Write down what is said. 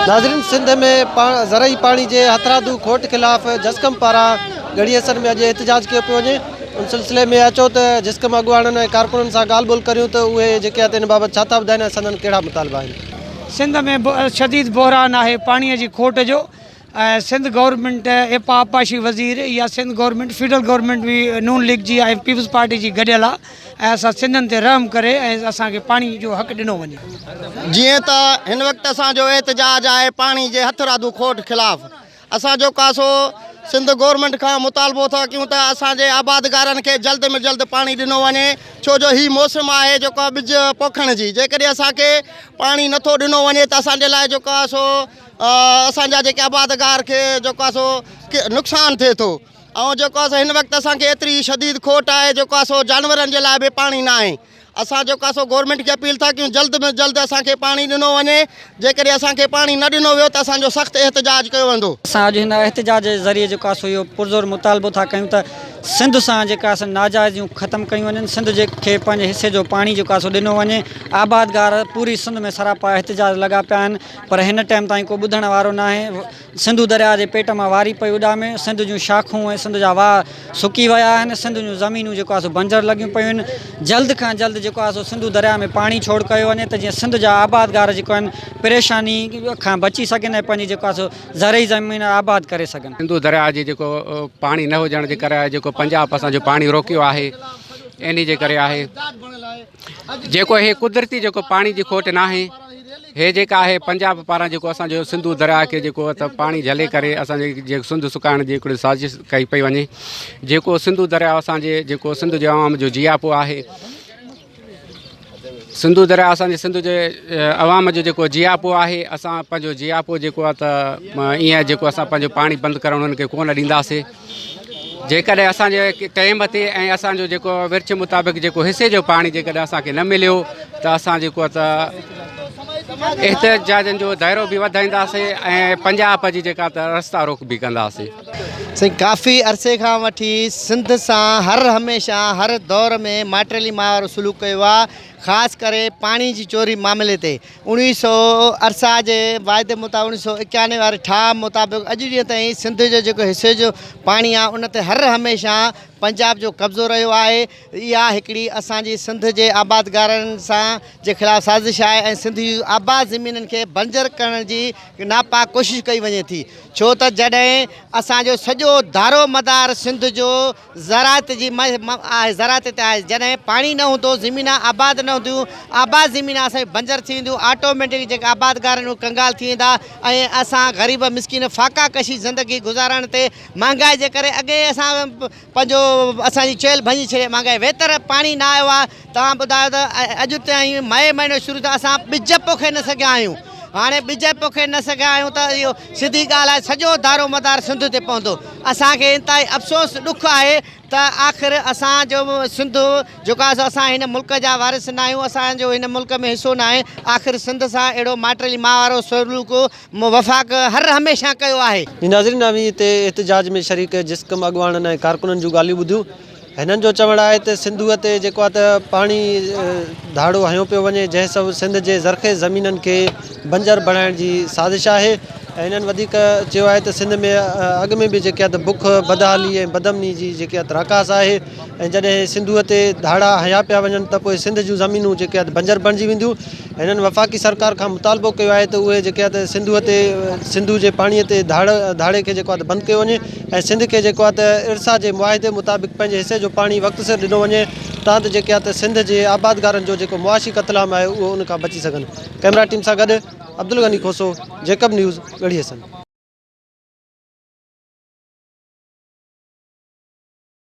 ناظرين سنڌ ۾ زرعي پاڻي جي هٿرادو کوٽ خلاف جسقم پاران ڳڙهي حسن ۾ اڄ احتجاج ڪيو پيو وڃي ان سلسلي ۾ اچو ته جسقم اڳواڻن ۽ ڪارڪنن سان ڳالهه ٻولهه ڪريون ته اهي جيڪي آهي ته ان بابت ڇا ٿا ٻڌائين ۽ سندن ڪهڙا مطالبا آهن. سنڌ ۾ شديد بحران آهي پاڻي جي کوٽ جو ۽ سنڌ گورنمينٽ ايپا آبپاشي وزير يا سنڌ گورنمينٽ فيڊرل گورنمينٽ به نون ليگ جي ۽ پيپلز پارٽي جي گڏيل آ ۽ اسان سنڌين تي رحم ڪري ۽ اسان کي پاڻي جو حق ڏنو وڃي. جيئن ته هن وقت اسان جو احتجاج آهي پاڻي جي هٿرادو کوٽ خلاف اسان جو ڪاسو سنڌ گورنمينٽ کان مطالبو ٿا ڪيون ته اسان جي آبادگارن کي جلد ۾ جلد پاڻي ڏنو وڃي ڇو جو هي موسم آهي جيڪو ٻج پوکڻ جي جيڪڏهن اسان کي پاڻي نٿو ڏنو وڃي ته اسان جي لاء جيڪو آهي سو اسان جا جيڪي آبادگار کي جيڪو آهي سو نقصان ٿئي ٿو ۽ جيڪو آهي سو هن وقت اسان کي ايتري شديد کوٽ آهي جيڪو آهي سو جانورن جي لاء به پاڻي نه آهي اسان جيڪو آهي سو گورنمينٽ کي اپيل ٿا ڪيون جلد ۾ جلد اسان کي پاڻي ڏنو وڃي جيڪڏهن اسان کي پاڻي نه ڏنو ويو ته اسان جو سخت احتجاج ڪيو ويندو. اسان اڄ هن احتجاج جي ذريعي جيڪو آهي سو اهو پرزور مطالبو ٿا ڪيون ته سنڌ سان جيڪا آهي سو ناجائزيون ختم ڪيون وڃن سنڌ جي کي پنهنجي حصي جو پاڻي جيڪو آهي سو ڏنو وڃي آبادگار پوري سنڌ ۾ سراپا احتجاج لڳا پيا آهن پر هن ٽائيم تائين ڪو ٻڌڻ وارو ناهي، سنڌو درياء جي پيٽ مان واري پئي اڏامي، سنڌ جون شاخون ۽ سنڌ جا واهه سڪي ويا آهن، سنڌ جون زمينون جيڪو آهي سو بنجر لڳيون پيون آهن، جلد کان جلد جيڪو آهي سو سنڌو درياء ۾ پاڻي ڇوڙ ڪيو وڃي ته جيئن سنڌ جا آبادگار جيڪو آهن پريشاني کان بچي سگهن ۽ پنهنجي جيڪو آهي سو زرعي زمين آباد ڪري سگهن. سنڌو درياء جي جيڪو پاڻي نه هجڻ جي ڪري آهي جيڪو پنجاب اسان جو پاڻي روڪيو آهي انهي جي ڪري آهي جيڪو هي قدرتي جيڪو پاڻي جي کوٽ ناهي هي جيڪا آهي پنجاب پاران جيڪو اسان جو سنڌو درياء کي جيڪو ته پاڻي جهلي ڪري اسان جي جيڪو سنڌ سڪائڻ جي هڪڙي سازش ڪئي پئي وڃي جيڪو سنڌو درياء اسان جي جيڪو سنڌ جي عوام جو جياپو آهي سنڌو درياء اسان جي سنڌ جي عوام جو جيڪو جياپو آهي اسان پنهنجو جياپو جيڪو آهي ته ائين جيڪو اسان پنهنجو پاڻي بند ڪرڻ انهن کي ڪونه ڏينداسين جيڪڏهن اسان جي ٽيم تي ۽ اسان جو جيڪو ورڇ مطابق جيڪو حصي جو پاڻي جيڪڏهن اسان کي نه مليو ته اسان جيڪو ته احتجاجن جو دائرو به وڌائينداسين ۽ پنجاب جي جيڪا ته رستا روڪ به ڪنداسين. سائين ڪافي عرصي کان وٺي سنڌ سان هر هميشه هر دور ۾ ماٽيلي ماء وارو سلوڪ ڪيو آ خاص ڪري پاڻي جي چوري معاملي تي اوڻويهه سو ارسا جي واعدي مطابق اوڻويهه سو ايڪانوي واري ٺاهه مطابق اڄ ڏينهن تائين سنڌ جو جيڪو حصي جو پاڻي آهي ان تي هر هميشه پنجاب جو قبضو رهيو آهي اها هڪڙي اسان جي سنڌ جي آبادگارن سان جي خلاف سازش آهي ۽ سنڌ جي آباد زمينن کي بنجر ڪرڻ جي ناپاڪ ڪوشش ڪئي وڃي ٿي ڇو ته جڏهن اسان جو سڄو دارو مدار سنڌ جو زراعت جي آهي زراعت تي آهي جڏهن پاڻي نه هوندو زمينا آباد نه هونديون آباد زمينا اسان جون بنجر ٿي وينديون آٽوميٽڪ جيڪي آبادگار آهن اهي ڪنگال ٿي ويندا ۽ اسان غريب مسڪين فاقا ڪشي زندگي گذارڻ تي مهانگائي جي ڪري اڳي ئي اسان پنهنجو اسان جي چيلهه ڀڃي ڇڏي مهانگائي ويتر پاڻي نه آيو آهي توهان ٻڌايو ته اڄ تائين مئي مهينو شروع ٿيو اسان ٻج پوکي نه سگهيا آهيون هاڻي ٻج پوکي نه سگهيا آهيون ته اهو سڌي ڳالهه آهي سڄو دارو مدار سنڌ تي پوندو اسان کي انتهائي افسوس ڏک آهي ته آخر اسان جو سنڌ جيڪو آهي سو اسان هن ملڪ جا وارث نه آهيون اسان جو هن ملڪ ۾ حصو نه آهي آخر سنڌ سان اهڙو ماٽيلي ماء وارو سلوڪ وفاق هر هميشه ڪيو آهي. جي ناظرين اوهين هتي احتجاج ۾ شريڪ جسقم اڳواڻن ۽ ڪارڪنن جون ڳالهيون ٻڌيون هنن جو چوڻ آهي ته سنڌوء تي جيڪو آهي ته پاڻي ڌاڙو هنيو پيو وڃي جنهن سبب سنڌ جي زرخيز زمينن کي بنجر بڻائڻ جي سازش آهي ۽ هنن وڌيڪ چيو آهي ته سنڌ ۾ اڳ ۾ به جيڪي آهي ته بک بدحالي ۽ بدامني جي جيڪي آهي راڪاس آهي ۽ جڏهن سنڌوء تي ڌاڙا هنيا پيا وڃن ته پوء سنڌ جون زمينون جيڪي آهي بنجر بڻجي وينديون هنن وفاقي سرڪار کان مطالبو ڪيو آهي ته اهي جيڪي آهي ته سنڌوء تي سنڌو جي پاڻي تي ڌاڙ ڌاڙي کي جيڪو آهي ته بند ڪيو وڃي ۽ سنڌ کي جيڪو آهي ته ارسا جي معاهدي مطابق پنهنجي حصي جو پاڻي وقت سر ڏنو وڃي تان ته جيڪي آهي ته سنڌ جي آبادگارن جو جيڪو معاشي قتلام آهي اهو ان کان بچي سگهن ڪئميرا ٽيم سان گڏ عبدالغني کوسو، جيڪب نيوز، ڳڙهي حسن.